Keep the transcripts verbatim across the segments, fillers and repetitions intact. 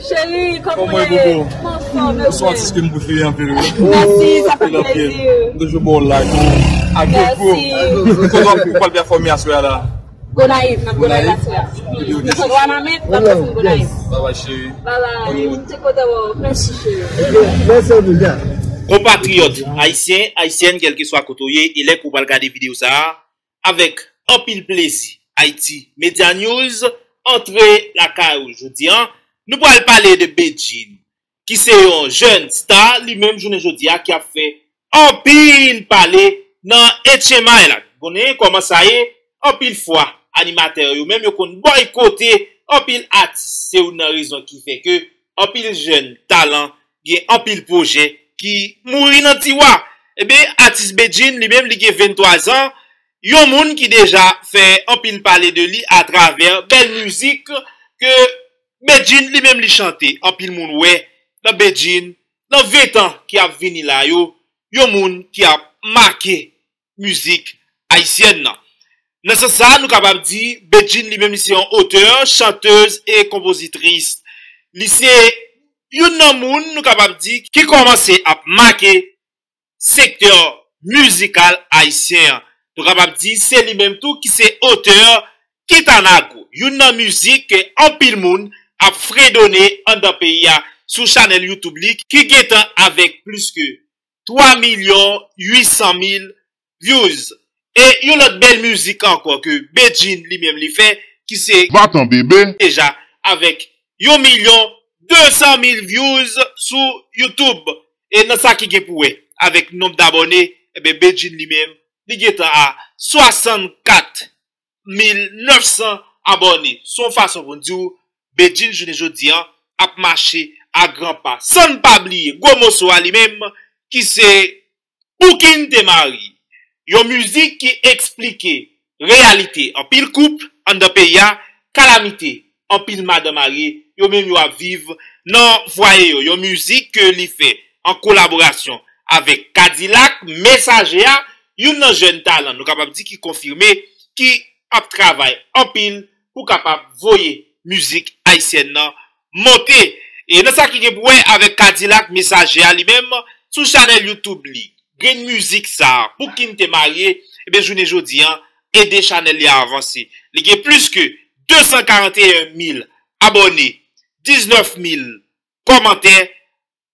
Cheri, kòman w ye? Mwen anfòm, e ou menm? Ou se yon atis ke m prefere anpil, wi. Mèsi, sa fè plezi. M toujou ba w like, wi. Ak gwo. Mèsi. Kote w ap, ou pral pèfòme aswè a la? Gonayiv, n ap Gonayiv aswè a. Nou sot Wanament, n ap desann Gonayiv. Bye bye, cheri. Bye bye. M te kontan wè w. Mèsi, cheri. Mèsi anpil, Jack. Konpatriyòt ayisyen, ayisyèn, kèlkeswa kote w ye, e lè ke w pral gade videyo sa a, avèk anpil plezi, Haiti Media News antre lakay ou jodi a. Nou pral pale de Bedjine, ki se yon jèn star, li menm jounen jodi a, ki ap fè anpil pale nan H M I la. Konnen kòman sa ye, anpil fwa, animatè yo menm yo konn bòykote anpil atis. Se youn nan rezon ki fè ke anpil jèn talan gen anpil pwojè ki mouri nan tiwa. Ebyen, atis Bedjine, li menm, li gen venntwa zan, yon moun ki deja fè anpil pale de li atravè bèl mizik ke Bedjine, li menm, li chante. Anpil moun wè nan Bedjine, nan ven tan ki ap vini la yo, yon moun ki ap make mizik ayisyèn nan. Nan sans sa, nou kapab di, Bedjine li menm, li se yon otè, chantèz e konpozitris. Li se youn nan moun, nou kapab di, ki kòmanse ap make sektè mizikal ayisyen an. Nou kapab di, se li menm tou ki se otè Kitanago, youn nan mizik ke anpil moun ap fredone anndan peyi a sou chanèl YouTube li, ki gentan avèk plis ke twa milyon uit san mil views. E yon lòt bèl mizik ankò ke Bedjine li menm li fè, ki se Vatan Bebe, deja avèk yon milyon de san mil views sou YouTube. E nan sa ki gen pou wè avèk nonb dabòne, ebyen, Bedjine li menm, li gentan a swasannkat mil nèf san abòne. Se yon fason pou n di w, Bedjine jounen jodi a ap mache a gran pa. San n pa bliye gwo moso a li menm, ki se Pouki n te marye. Yon mizik ki eksplike reyalite anpil koup anndan peyi a, kalamite anpil madan marye yo menm yo ap viv nan fwaye yo. Yon mizik ke li fè an kolaborasyon avèk Kadilak, Mesaje a, youn nan jèn talan, nou kapab di, ki konfime, ki ap travay anpil pou kapab voye mizik ayisyèn nan monte. E nan sa ki gen pou wè avèk Kadilak, Mesaje a li menm, sou chanèl YouTube li, grenn mizik sa a, Pouki n te marye, ebyen, jounen jodi a, ede chanèl li a avanse. Li gen plis ke de san karanteyen mil abòne, diznèf mil kòmantè,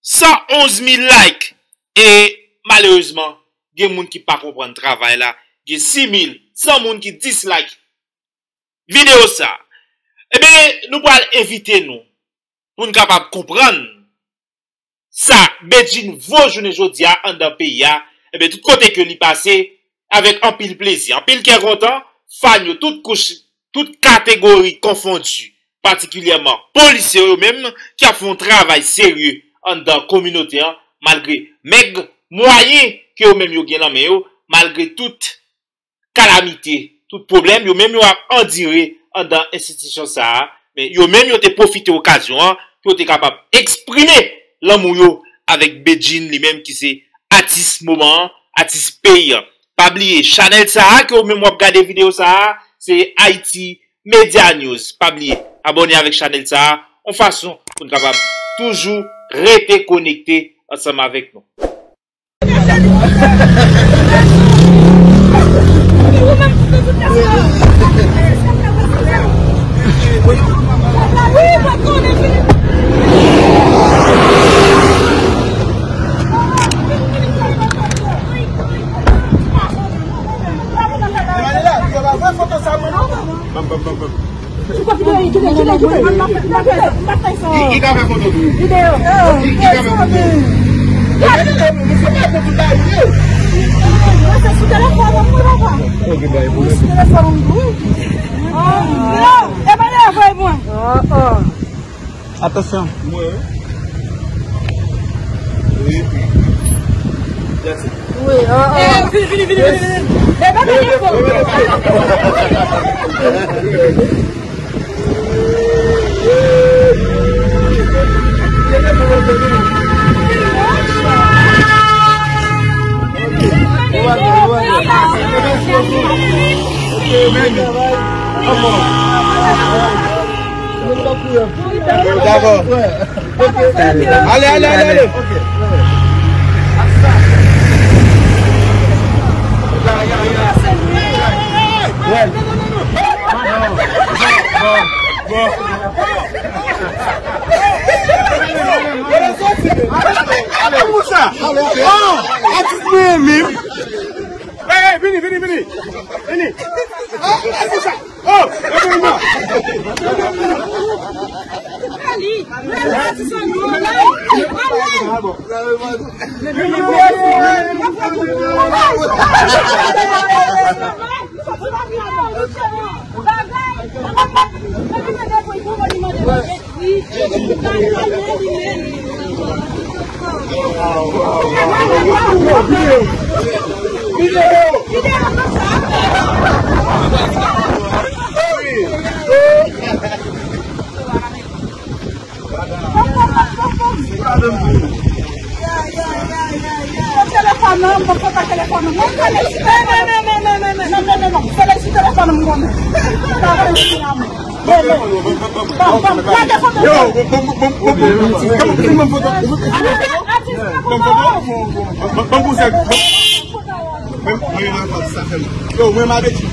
san onz mil like. E malerezman, gen moun ki pa konprann travay la. Gen sis mil san moun ki dislike videyo sa. Ebyen, nou pral envite nou pou n kapab konprann sa Bedjine vo jounen jodi a anndan peyi a. Ebyen, tout kote ke li pase, avèk anpil plezi, anpil kè kontan, fan yo, tout kouch, tout kategori konfondi, patikilyèman polisye yo menm, ki ap fè yon travay serye anndan kominote an, malgre mèg mwayen ke yo menm yo gen nan men yo, malgre tout kalamite, tout pwoblèm yo menm yo ap andire anndan enstitisyon sa a, men yo menm yo te pwofite okazyon an pou yo te kapab eksprime lanmou yo avèk Bedjine li menm ki se atis moman an, atis peyi an. Pa bliye, chanèl sa a ke ou menm w ap gade videyo sa a, se Haiti Media News. Pa bliye, abòne avèk chanèl sa a, yon fason pou n kapab toujou rete konekte ansanm avèk nou. Ki, ki ka fè foto tou? Ki, ki ka fè foto? Gade, misye pa fè tout la, wi. Mwen se sou telefòn mwen, papa. Ok, bay, bon. Sou telefòn mwen, wi. Oh, non. E pa telefòn mwen. Oh, oh. Atansyon. Mwen, wi. Wi. Yes. Wi, oh, oh. Eh, vini, vini, vini, vini, vini. Eh, pa vini, fò. Ok, men. Come on. Dakò. Ale, ale, ale, ale. Atis mwen menm. Hey, hey, vini, vini, vini. Vini. Oh, vini, vini. Telefòn nan, mwen kontak telefòn nan. Mwen pale. Non, non, non, non, non, non, non, non, non. Se lè sou telefòn nan mwen konnen. Bon, bon. Bon, bon. Lage foto. Yo, bon, bon, bon, bon, bon, bon. Bon, bon, bon, bon, bon. Atis, bon, bon, bon. Bon, bon, bon, bon. Yo, mwen m avèti.